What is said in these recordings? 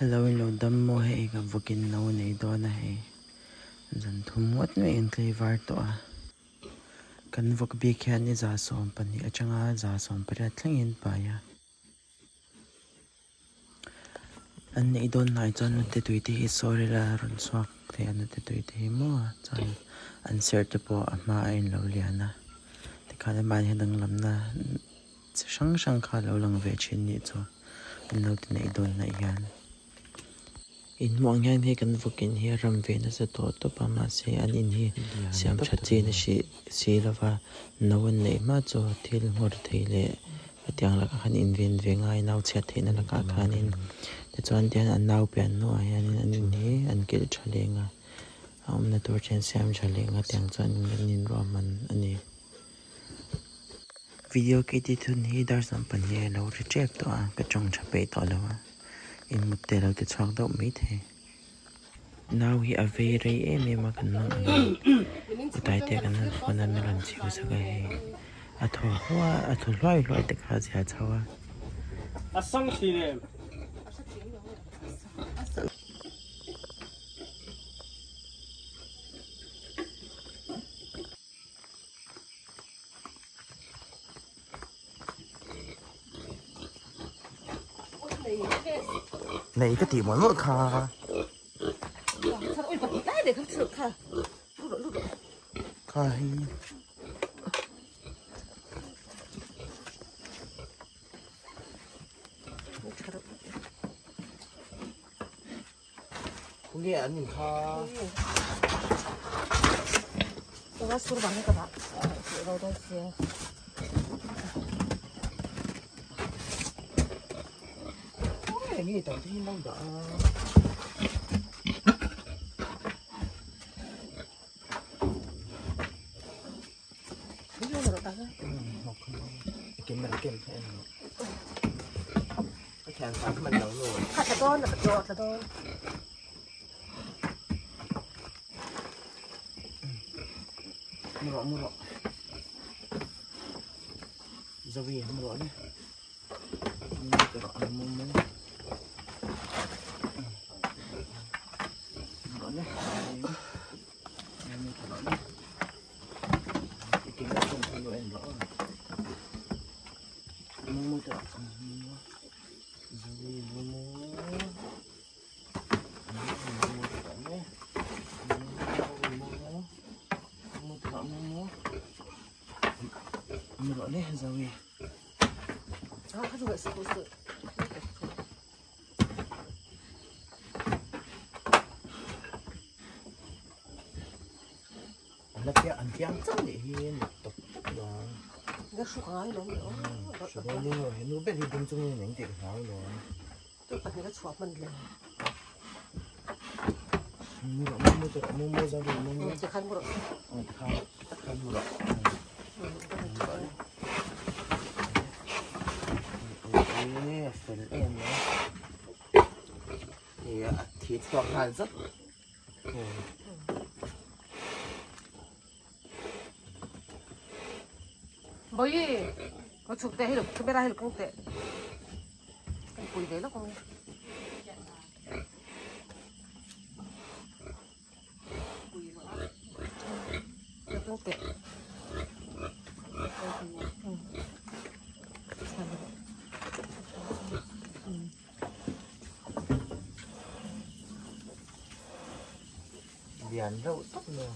Hello in lo dam maw hei ka vawkin no nei dawn a hei zan thum ngawt mai in tlaivar tawh a kan vawk bik hian ni 12 atanga 18 thlengin pai a an neih dawn hnai chuan nute tui te hi sawi ila rawn chhuak thei a nute tui te hi maw chuan an serh te pawh a hma a inlo lian a tikhan amah hian danglamna. Chi hrang hrang kha lo lang ve thin nih chu an lo ti neih dawn hnaih hian. In hmuh ang hian hei kan vawkin hi a ram ve nasa tawh tawp a mahse an in hi siam tha chin a hrih si lova no an neih hma chu thil nghawr thei leh hetiang lakah khan in ven ve ngai nau chhiat theihna lakah khanin tichuan tihian an nau pian hnuah hianin an in hi an kilh tha leng a a awmna tur thian siam tha leng a tiang chuan an inruahman a ni. Video ka edit hun hi dar 12 a lo ri tep tawh a, ka tawng tha peih tawh lo a, in mut te lo ti chhuak deuh mai thei. Nau hi a vei rei em em a kan mang ang in utai te kan han phone a min rawn chhiu sak a hei a thaw hluai a thaw hluai hluai te kha a zia chho a. A sang thin em? Nei ka tih mawlh mawlh kha. Kha hi. Nge an in kha. Tua sur bang ka ba. Ro do sia. Ôi, nge tao thi lâu đã. Kiếm mình kiếm thế nào. Cái thằng phá mình đâu rồi. Kha ta don ta do ta don. Mua rọ mua rọ. Zawi mua rọ đi. Mua rọ mua mua. Mua rọ đi. Mua rọ đi. Kiếm ra không không em rõ. Mua mua rọ mua. Zawi mua mua. Ah, kha chu su su. Nga su ngai lo mi. Tôi phải cái chuột mình lên. Chỉ khăn mua rồi. Bởi có chụp tê hay được camera hay được không tệ. Cái quỳ đấy nó không. Không tệ. Lian rau tóc nữa.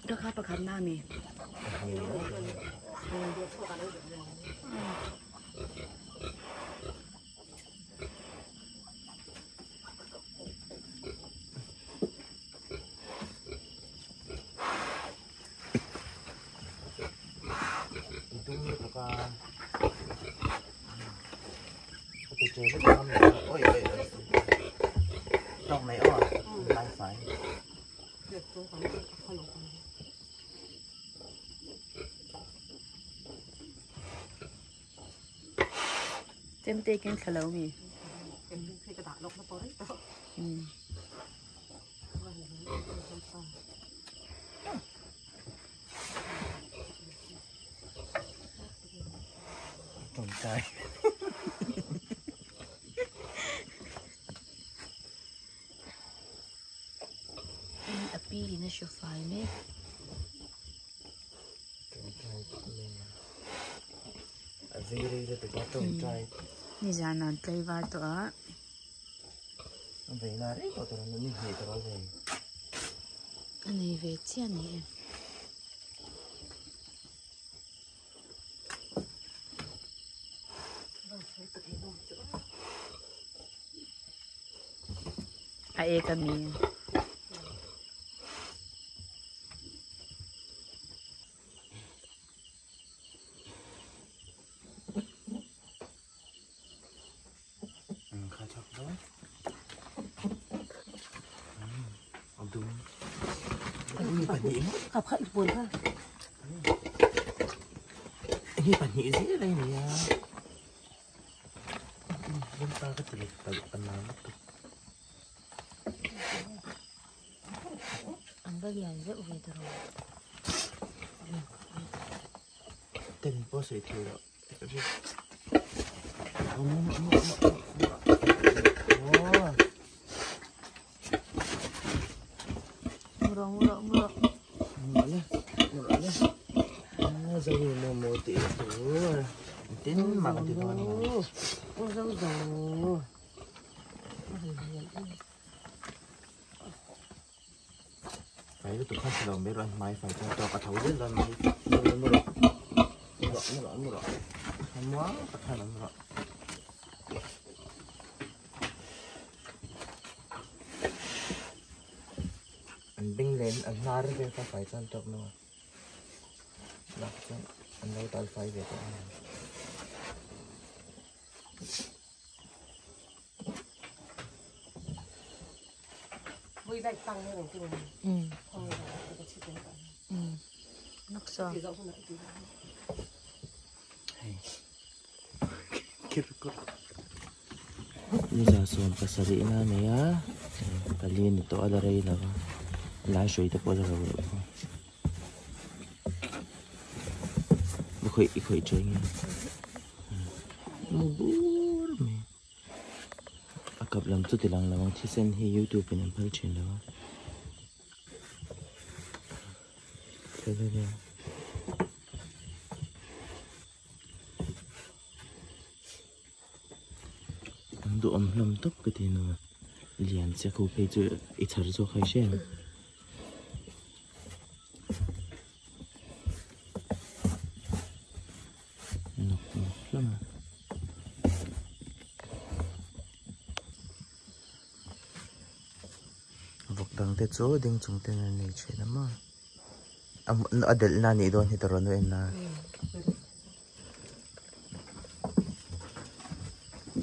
Đó khá bạc hàm nam mi. Ôi ôi ôi. Trong này ôi, tay phải. Chém tê kén khá lâu mi. Tawngtai. A pi in a hru fai mek. A vei rei lutuk a tawngtai. Nizan an tlaivar tawh a. A vei na rei tawh tur a ni hnih tawh a vei. A nei ve chiah a ni e. A ek a mi. Kha chak dawn. A dum. Mi pahnih maw? Kha kha i puan kha. Mi pahnih zel a nia. Dum ta ka ti leh palh ka nau lutuk. An va lian zeuh ve ta rawh. Ten pawh sawi thei loh. Muro muro muro. Fai lutuk kha si lo mai rawh hmai fai chuan tawk a tho zel dawn mai mu rawh mu rawh mu rawh mu rawh muang tak khan awm rawh an beng len an hnar vel kha fai chuan tawk lo a lak chuan an lo tal fai ve tawh ang. Ni 17 na a nei a pali ni tawh a la rei lo a lai hrui te pawh a la ro loh bawk a khawih i khawih tha nge mu bur mai. A kap lam chu ti lang lo ang thisen hi youtube in an phal thin lo a an duhawm hlawm tawp ka ti nu lian che kho phei chu i chhar zawk hai hre ang. Nawk nawk hlawm a. Vawk dang te chu ding chung ten an nei thin a maw a delh na anih dawn hi tawrh an en a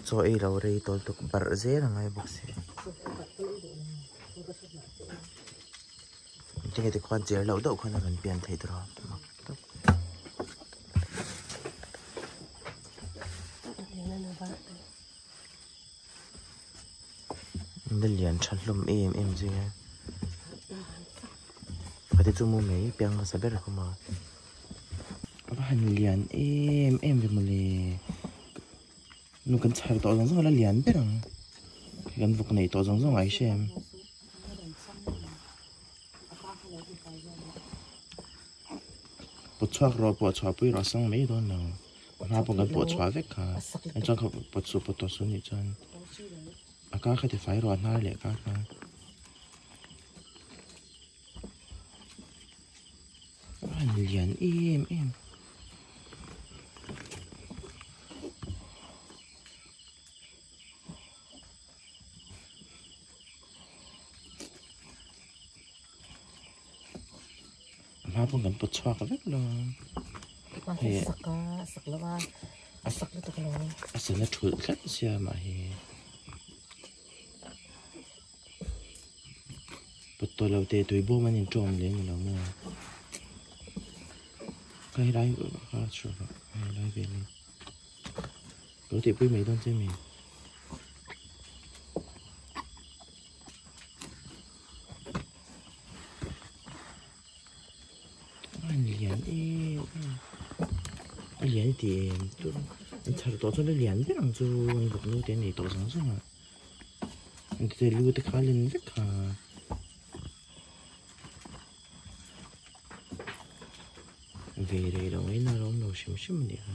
chaw ei lo rei tawl tuk barh zel a ngai bawk si. Tinge tikhuan cher loh deuh khan a rawn pian theih tawh a mak tawp. La lian tha hlawm em em zui a Pakhat hi chu mu mai piang hmasa ber a khawm a a va han lian em em ve mawle nu kan chhar tawh zawng zawng a la lian ber ang kan vawk neih tawh zawng zawng ah i hria em. Pawt chhuak rawh pawh chhuah pui rawh a sang mai dawn lo a hma pawh kan pawh chhuah vek kha an chuan kha pawt suh pawt tawh suh anih chuan a kar kha ti fai rawh a hnar leh kar kha. A lian em em. A hma pawh kan pawt chhuak vek lo a. Hei a sak a, a sak lo a, a sak lutuk lo. A sana thulh tlat sia mah hi. Pawt tawh lo teh tui bawm an inṭawm leh ni lo maw? Kha helai kha chhuah rawh helai vel hi. Lo tihpui mai dawn che mi. lian i ti em chu an chhar tawh chuan a lian ber ang chu an vawk naute an ei tawh zawng zawng a an lu te kha a len vek kha. Ve rei lo mai na rawng lo hrim hrim a nih kha.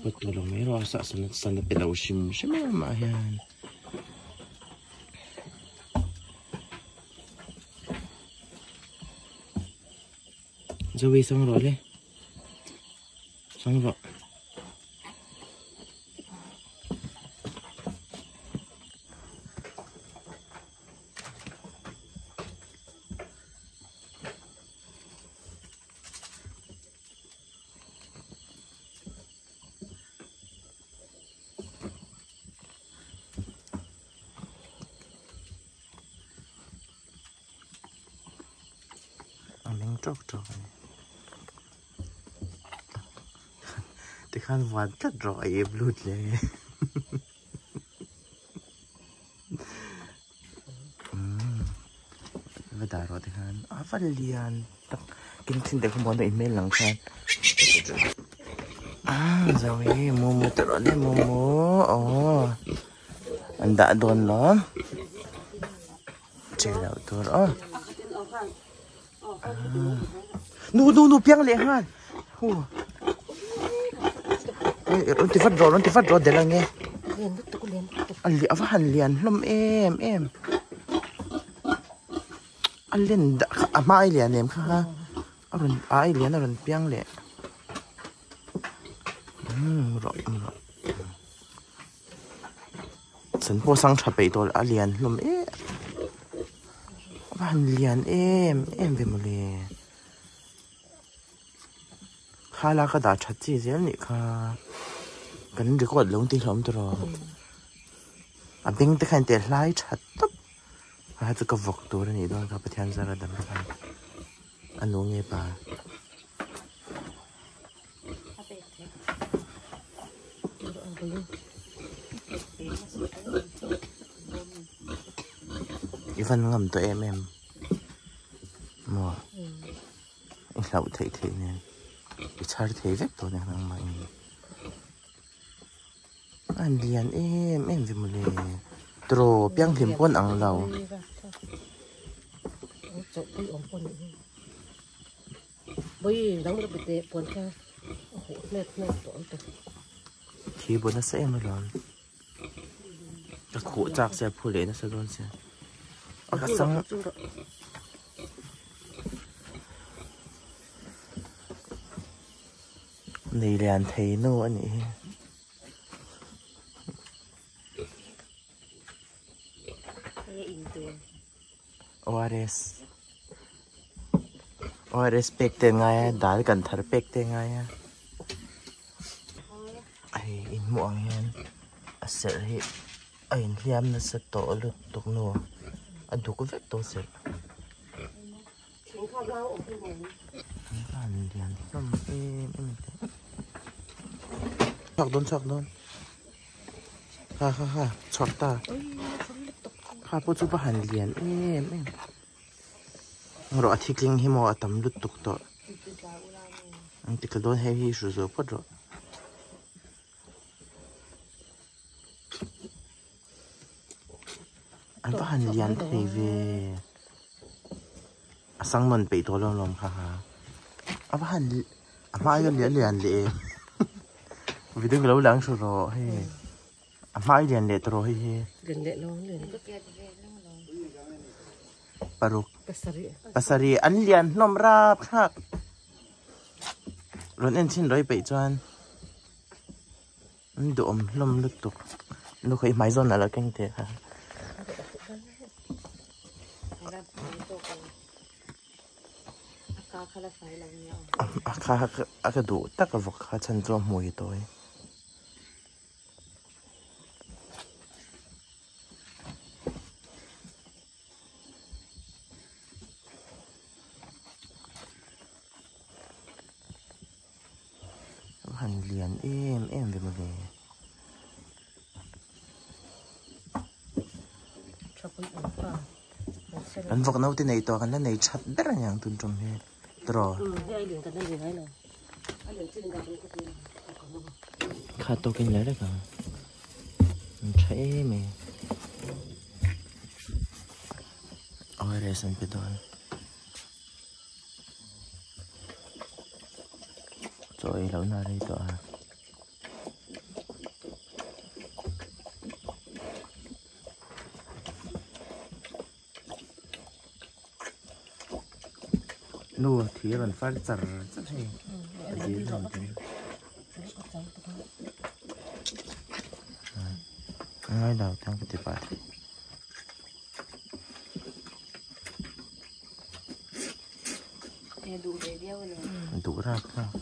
Pawt tawh lo mai rawh a sah sana pe lo hrim hrim a amah hian. Zoe sang rawh le sang rawh. A meng tawk tawk a ni tikhan vuan tlat rawh a ip lut leh nge va dah rawh tikhan a va lian tak kin thin te kha muan in hmel lang khan ah zo hi momo te rawh le momo aw an dah dawn lawm. Che loh tur aw. Nu nu nu piang leh nghal. Hu. Rawn ti vat rawh rawn ti vat rawh del ange. A li a va han lian hlawm em em. A len dah kha a hma ai lian em kha kha. A rawn a ai lian a rawn piang leh. Um rawh rawh. San pawh sang tha peih tawh a lian hlawm em a va han lian em em ve mawle kha la ka dah that chi zel nih kha kan record lo tih hlawm tawh a beng te khan teh hlai tha tawp a chu ka vawk tur a nih dawn kha Pathian zara dam khan a nu nge pa. I van ngam tawh em em maw i hlauh theih theih nen i chhar thei vek tawh nen nangmah in a lian em em ve mawle tiraw pianghlim pawn ang lo. Khi bu nasa em alawm ka khuh chak sia phu leh nasa dawn sia a ka sang nei lian thei nu a nih hi. ORS ORS pek te ngai a dal kan thar pek te ngai a hei in hmuh ang hian a serh hi a inhliam nasa tawh lutuk nu a duk vek tawh serh lian hlawm em em chhuak dawn chhuak dawn. Ha ha ha chhuak ta kha pawh chu va han lian em em rawh a thikling hi maw a tam lutuk tawh ang ti tla dawn hei hi hru zo phawt rawh an va han lian thei ve a sang nawn peih tawh lo lawm kha ha a va han a hma aia lian lian leh em video ka lo lang hru rawh hei a hma ai lian leh tawh rawh hei hi lian leh lo lian paruk pasarih an lian hlawm rap thlak rawn en chhin rawih peih chuan An duhawm hlawm lutuk nu kha i hmai zawn a lo keng teh kha. A kha a ka duh tak a vawk kha chhan chu a hmui tawi. A han lian em em ve mawle. Kan vawk naute nei tawh kan la nei that ber a niang tun tum hi tiraw. Kha tawkin la rek ang an tha em e. ORS an pe dawn. Chaw ei lohna a rei tawh a. Nu thi a rawn far char char hei a dil rawn ti a ngai lo tang ka ti pah thei. Duh rap rap.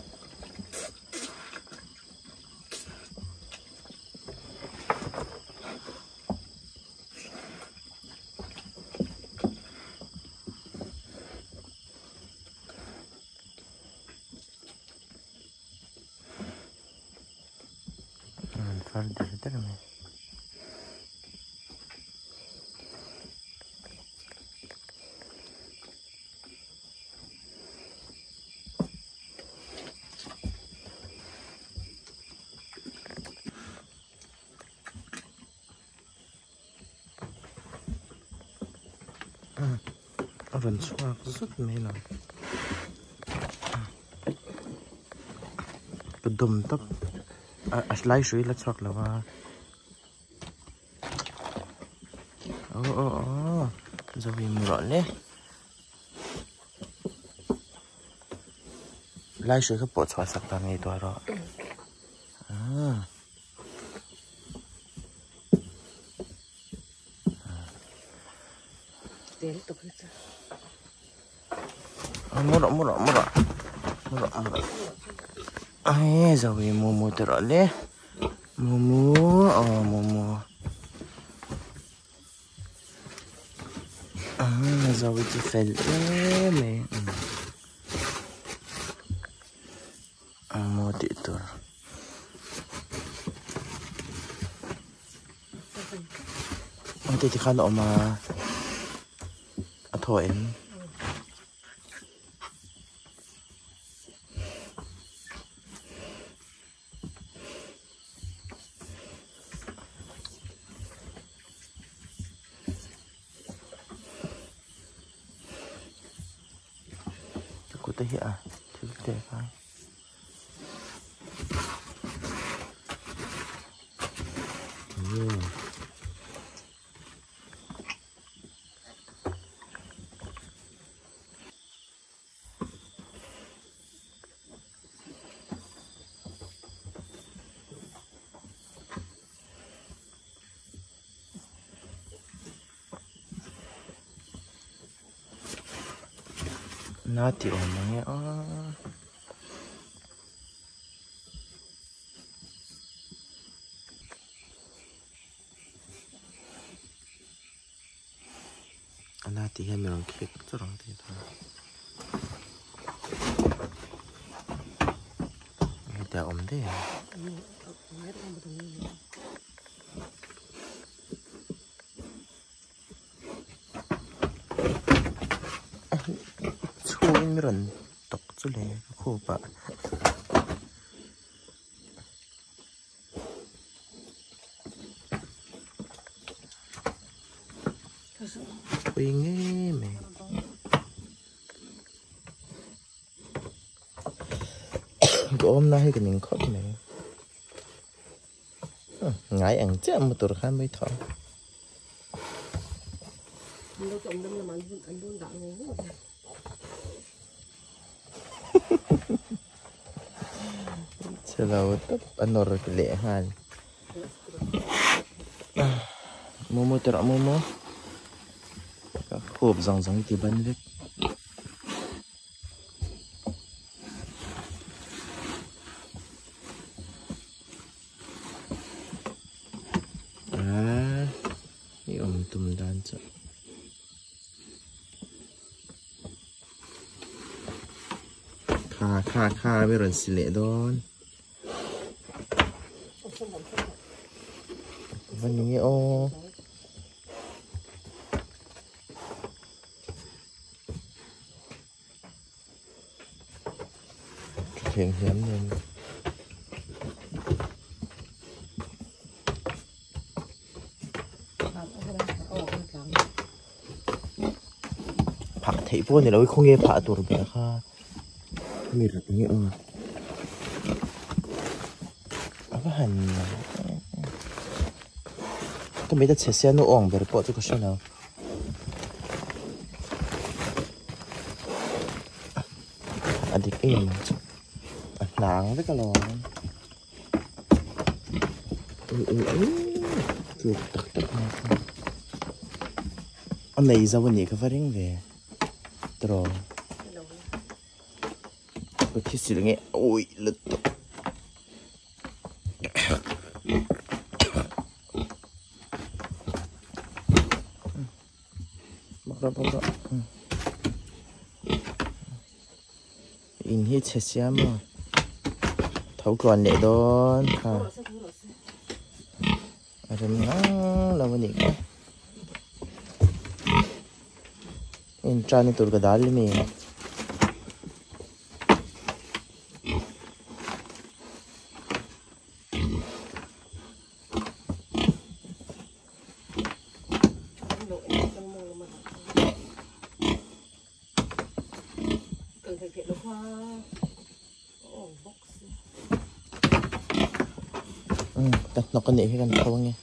Rawn far der der mai. A rawn chhuak zut mai lo ka dawm tawp a lai hrui la chhuak lo a aw aw aw zawin mu rawh le lai hrui kha pawh chhuah sak ta ngei tawh rawh ah. Mu rawh mu rawh mu rawh mu rawh mu rawh ai zawi mu mu te rawh le mu mu aw mu mu ah zawi chu fel em mai mu tih tur. Heti ti khan a awm a a thaw em? Ka kut a hi a thil te khan. Na ti awm ang e aw. A na tih hian mi rawn khek chawrh ang tih a heti a awm daih a. Chhungin mi rawn tawk chu le ka khup ah. Pui ngei mai. Ka awmna hi ka ning khawp mai. Ngai ang chiah maw tur khan mai thaw. Chhelo tawp a nawr leh nghal. Momo te rawh momo. Ka khup zawng zawng ti ban vek. Ah, i awm tum dan chu. Kha kha kha mi rawn si leh dawn. Va ni nge aw. Thutthleng hniam nen. Phah theih pawh a ni lo i khawnge phah tur ber kha mi rat nge aw a va han ka mit a chhe sia nu awng ber pawh chu ka hre lo. A dik em ang chu a hnang vek alawm tluk tak tak mai kha a nei zo anih ka va ring ve tiraw ka thi sil nge awih lutuk. In hi chhe siam a tho tluan leh dawn kha a rem ngang lo a nih kha in tan na tur ka dal mi. Ka hnawk a nih hi kan tho ange.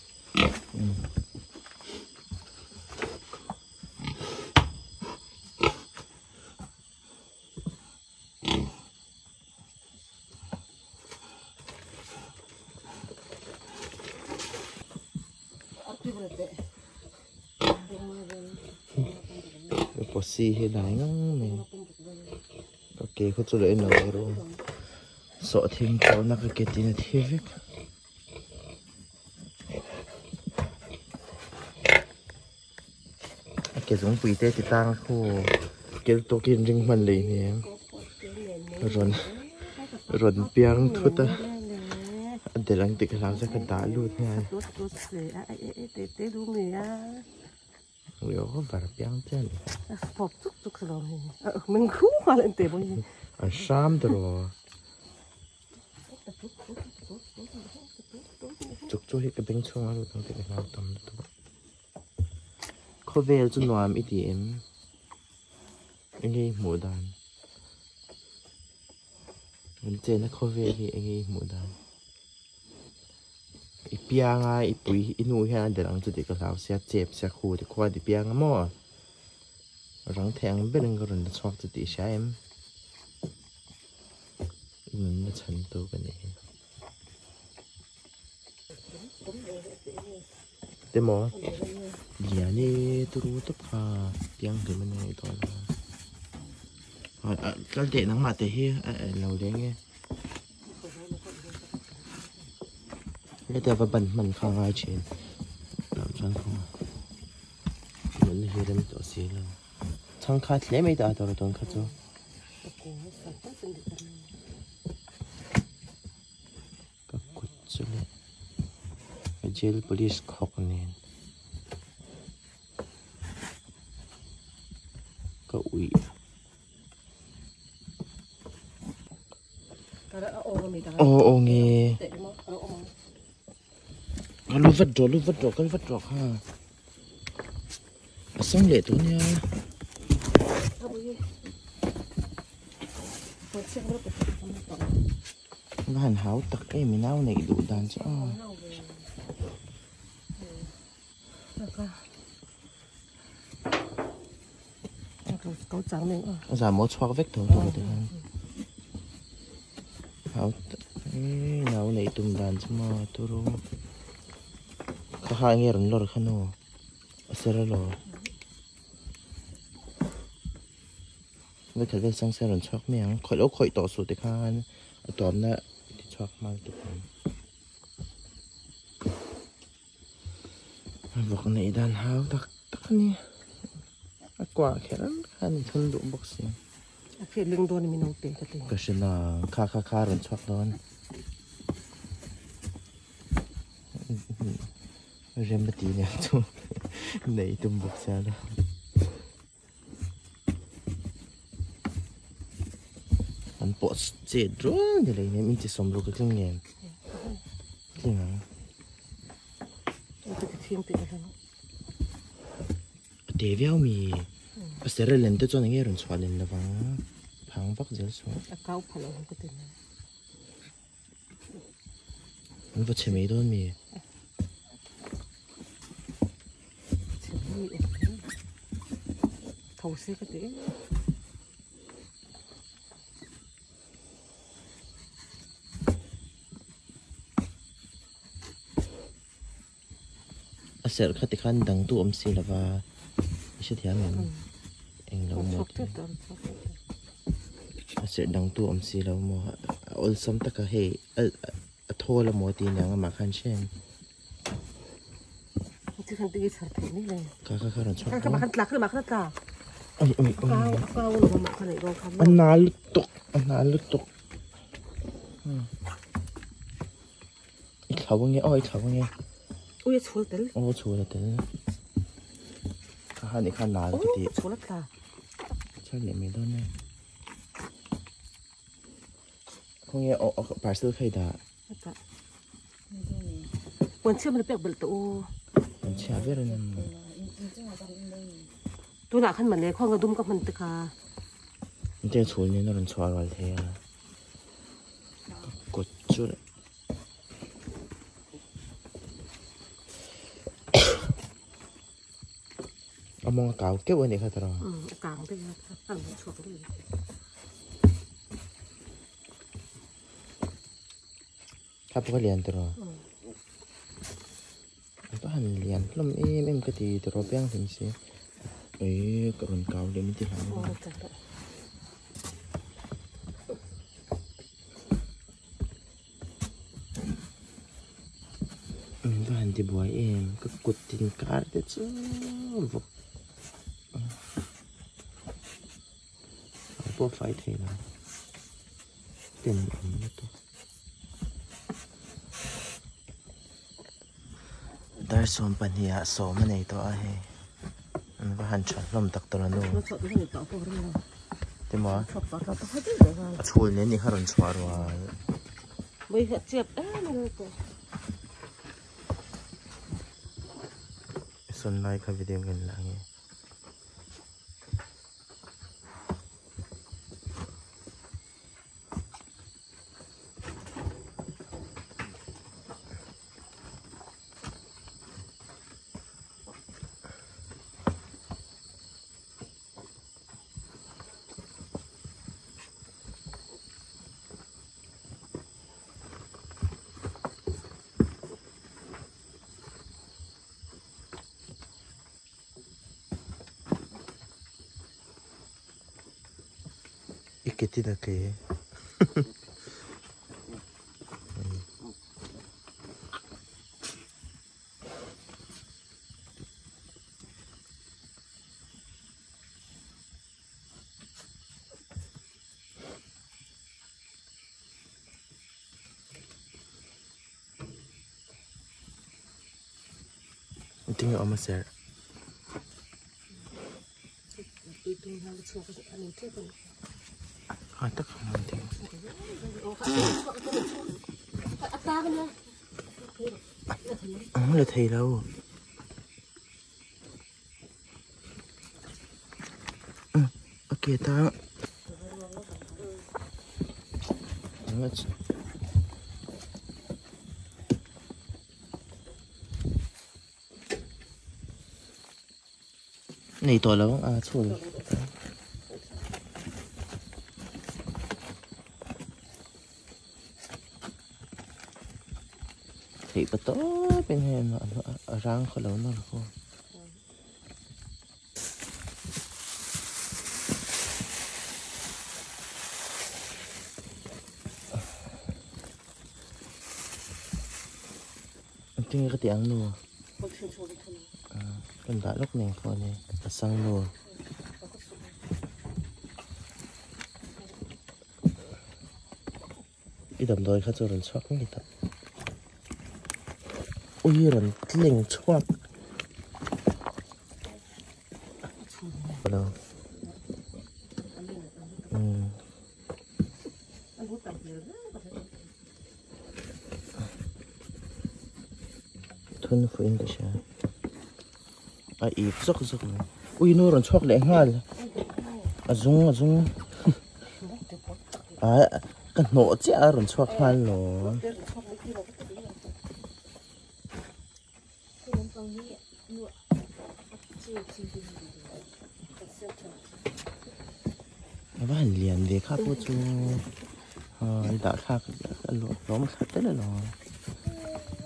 Posi hi dai ngang mai ka ke khaw chu leh in lo rawh sawhthing thlawhna ka ke tin a thi vek. A ke zungpui te ti tang khu kel tawkin ring hman lei hnem rawn rawn piang thut a a del ang tih ka hlau zet ka dah lut nghal ui piang chiah a ni an hram tawh. Chuk chu hi ka beng chhung a lut ang tih ka hlau tam lutuk a. Khawvel chu nuam i ti em? Enge i hmuh dan? Kan chenna khawvel hi enge i hmuh dan? I piang a i pui i nu hian a delh ang chu tih ka hlau sia chep sia khu ti khua ti piang a maw? Rang thei ang berin ka rawn la chhuak chu tih i hria em? Nunna chhan tu ka ni hi. Te maw? Lian e turu tawp kha piang hlim a ni dawn a. Kal teh nangmah te hi a lo leng e. Heta va ban hman kha ngai thin. Loh chuan khaw nunna hi rem tawh si lo. Chhang khat hle mai ta tur tun kha chu. Ka kut chu leh ka jail police khawk nen ka uih. Aw aw nge ka lu vat rawh lu vat rawh kal vat rawh kha a sawng leh tawh ania. Va han hau tak em i nau neih duh dan chu a. A zah maw chhuak vek tho tur te khan hau e nau neih tum dan chu maw turu kha kha enge rawn lawr kha nu a ser alo vekhat vel sang se rawn chhuak mai ang khawih lo khawih tawh suh te khan a tuamna ti chhuak hma lutuk ang. Vawk neih dan hau tak tak a ni. A kuah kher khan i thun duh bawk si. A fiat leng dawn a mi naute ka ti. Ka hre na kha kha kha rawn chhuak dawn. Rem a ti nia chu nei tum bawk sia lo. An An pawh chet rual ni lei nem inchi sawm ruk a tling em? Tling ang. A te viau mi. A ser len te chuan enge rawn chhuah len lovang phang vak zel suh. A kau pha lo ka ti mai. An va chhe mai dawn mi. Chhe mi e. Tho se ka ti em. A serh kha tikhan dang tu awm si lova i hrethiam em eng lo maw tih a serh dang tu awm si lo maw a awlsam taka hei a thawl a maw tih aniang amah khan hre em kha kha kha rawn chhuak dawn oi oi oi a na lutuk a na lutuk. I thlau ange aw i thlau ange. Ui a chhul tel. Aw chhul a tel. Kha han i kha nal ka ti. Chhul a tla. Chhal leh mai dawn e. Khawnge aw aw parcel kha i dah. Ata. Puan chhia mana pek belh tawh u. Puan chhia ber a ni. Tunah khan male khawnge dum ka hman te kha. Engtin chhul nen a rawn chhuah rual thei a. Ka kut chu A mawng a kau keuh a nih kha tawrh a. A kang daih a, a rawn chhuak daih a. Kha pawh kha lian tawrh a. A va han lian hlawm em em ka ti tawrh a piang hlim si. Ui ka rawn kau leh min ti hlau a. Min va han ti buai em ka kut tin kar te chu vawk a pawh fai thei lo ten awm lutuk dar sawm pahnih ah sawm a nei tawh a hei an va han tha hlawm tak tawh a nu Timaw a chhul nen ni kha rawn chhuah rual. Sawn lai kha video ka en lah nge. I ke tin a tle. Engtin nge a awm a serh? Ha tak ang an ti. Ang la thei lo. A ke ta. Nei tawh lo a chhul. Theih pa tawp in hei a rang khaw lo nawr khaw. Engtin nge ka tih ang nu? Kan dah lawk nen phone hi a sang nu. I damdawi kha chu rawn chhuak ngei tak. Ui rawn tleng chhuak. Hello. thun fuh in ka hria a ip zawk zawk mai ui nu rawn chhuak leh nghal a zung a zung ah ka hnawh chiah a rawn chhuak nghal lawm. A va han lian ve kha pawh chu i dah thlak a lawm thla tel alawm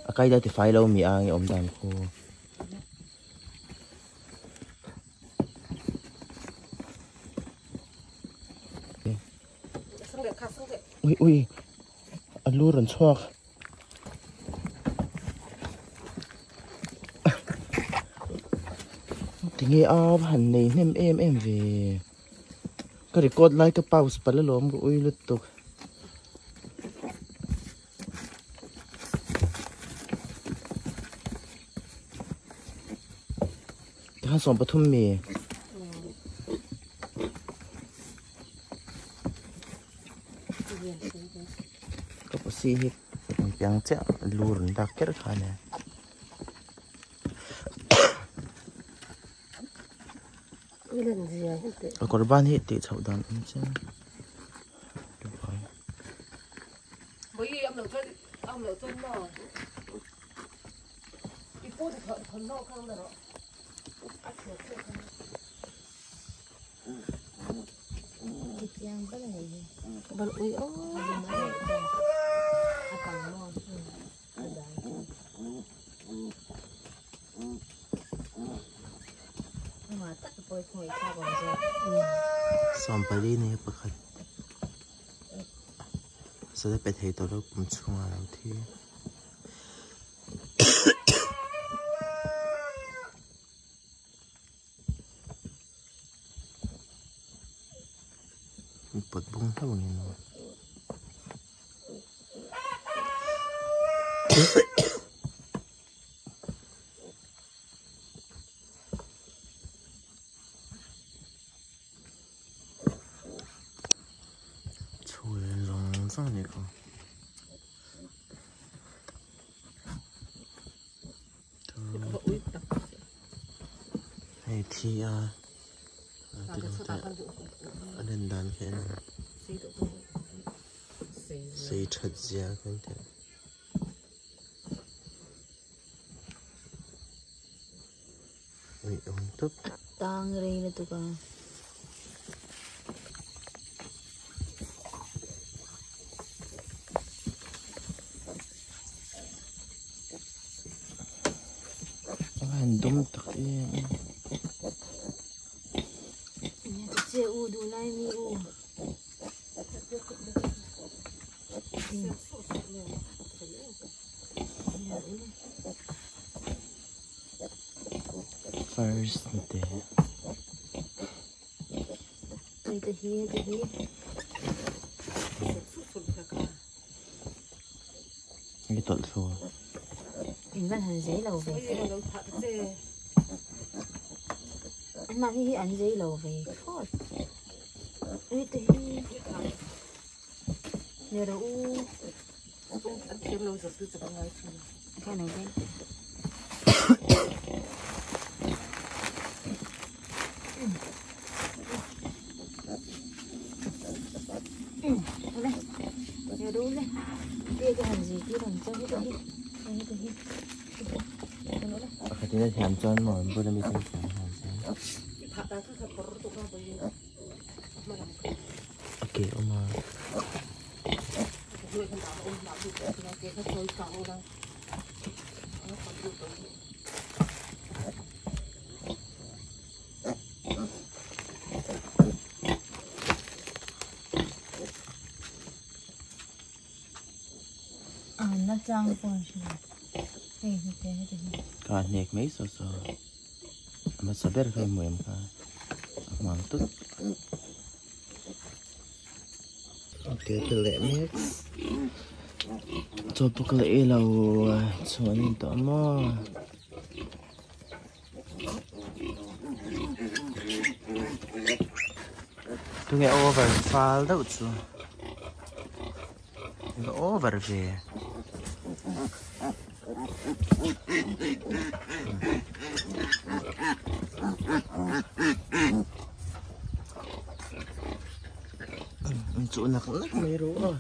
a kai da tifai lo mi ang i awm dan khu. Ui ui a lu rawn chhuak. Tinge a va han nei hnem em em ve ka record lai ka pause palh alawm ka ui lutuk. Tikhan 13 mi. Ka pasi hi piang chiah lu rawn dak kher kha ania. A kawr ban hi tih chhoh dan awm chiang. 14 ni pakhat sala pe thei tawh lo kum chhungah a lo thi. Pawt bung hlauh ang in chhul zawng zawng a ni kha. Hei thi a a len dan khi a ni sei that zia kan tih ui awm tawp. Tang rei lutuk a. A han dum tak em em. Che u duh lai mi u. First te. Hei te hi hei te hi. Nge tawlh thlu. In van han zei lo ve. An mahni hi an zei lo ve thlawt. Hei te hi. Ni rawh u. Kha nei deuh. Pakhatin a thiam chuan maw an bula mi chu an thiam nghal zel. A ke awm a. Ka hnek mai saw saw a hmasa ber kha i hmu em kha a hmuam tut. Te te leh mek chaw pawh ka la ei lo chhuah an in tawh maw. Tunge over fal deuh chu eng over ve. Ang chu nak nak mai ru a.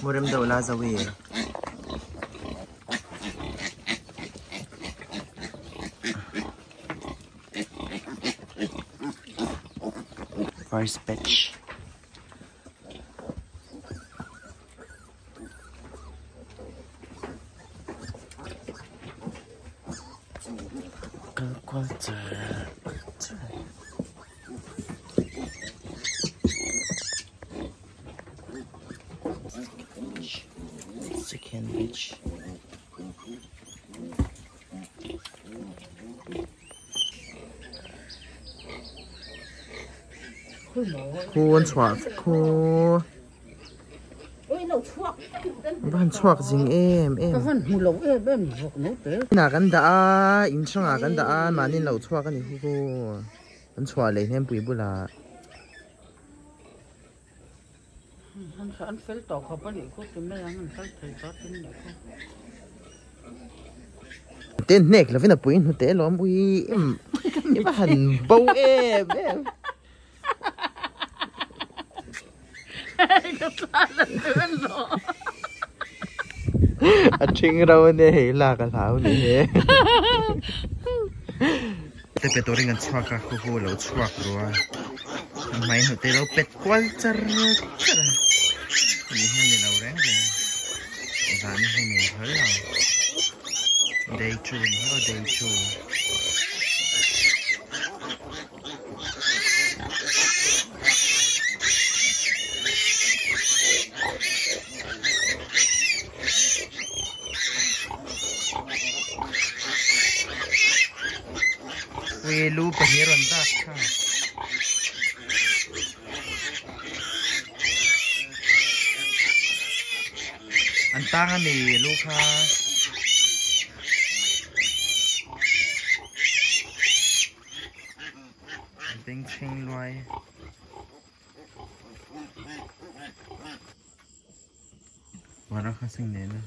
Murem deuh la Zoe. First batch. Kal kual char char. Second batch. Khu an chhuah khu va han chhuak zing em em. Ka van hmu lo em em vawk no te. Inah kan dah a, in hrangah kan dah a, mahni an lo chhuak a ni khu khu. An chhuah leh hnem pui bulah. An fel tawh khawp a nih khu ti mai ang an kal thei ta tin nih khu. Ten hnek lovin a pui hnute lawm ui em i va han bo em em. A ṭhing ro a nia hei lak a hlau ni he. Te pe turin kan chhuak a khu hu lo chhuak ru a hmai hnute lo pet kual char char a ni hian ni lo reng reng zan hi nei hlawl lo day two ni hi aw day two. Ui lu pahnih a rawn dak kha. An tang a ni lu kha. An bengchheng luai. Wara kha sing nena.